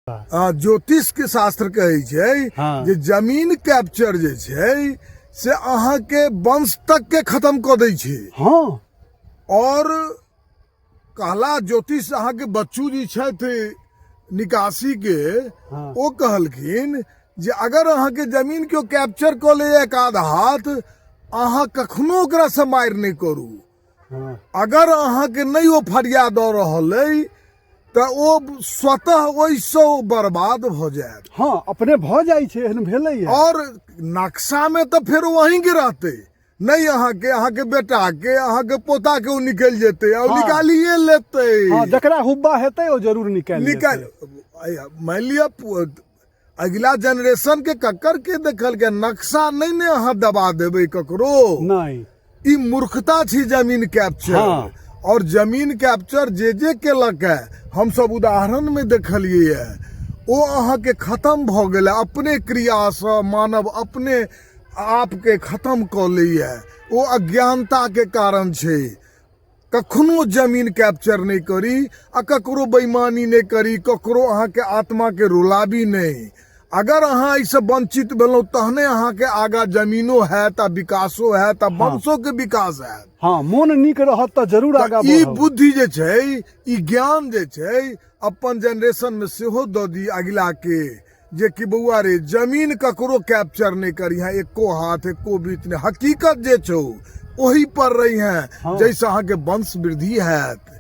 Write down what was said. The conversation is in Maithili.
ज्योतिष के शास्त्र कहै छै जे जमीन कैप्चर जे छै से अहाँके वंश तक के खत्म कऽ दै छै। और कहला ज्योतिष अहाँके बच्चू जी छथि निकासी के, ओ कहलखिन जे अगर अहाँके जमीन केओ कैप्चर कऽ ले एक आध हाथ, अहाँ कखनो ओकरा से मारि नहि करू। अगर अहाँके नहि ओ फरिया दऽ रहल अइ तऽ ओ स्वतः ओहिसँ ओ बर्बाद भऽ जायत। हँ, अपने भऽ जाइ छै, एहन भेलैए। और नक्शामे तऽ फेर ओ अहीँके रहतै, नहि अहाँके, अहाँके बेटाके, अहाँके पोताके ओ निकलि जेतै आ ओ निकालिए लेतै। हँ, जकरा हुब्बा हेतै ओ जरूर निकालि निकालि, मानि लिअ अगिला जनरेशन के ककर के देखलकै नक्शा नहि ने अहाँ दबा देबै ककरो। नहि, ई मूर्खता छी जमीन कैप्चर। और जमीन कैप्चर जे जे केलक है, हमसब उदाहरण में देखलिए है, ओ अहाँके खत्म भऽ गेल। अपने क्रियासँ मानव अपने आपके खत्म कऽ लैए, ओ अज्ञानता के कारण छै। कखनो जमीन कैप्चर नहि करी आ ककरो बेईमानी नहि करी, ककरो अहाँके आत्माके रुलाबी नहि। अगर अहाँ एहिसँ वंचित भेलहुँ तहने अहाँके आगाँ जमीनो हैत आ विकासो हैत आ वंशोके विकास हैत। हँ, मोन नीक रहत तऽ जरूर आगाँ ई बढ़ब। बुद्धि जे छै, ई ज्ञान जे छै, अपन जेनरेशनमे सेहो दऽ दी अगिला के, जे कि बौआ रे, जमीन ककरो कैप्चर नहि करिहें, एको हाथ एको बीत नहि, हकीकत जे छौ ओही पर रहिहें, जाहिसँ अहाँके वंश वृद्धि हैत।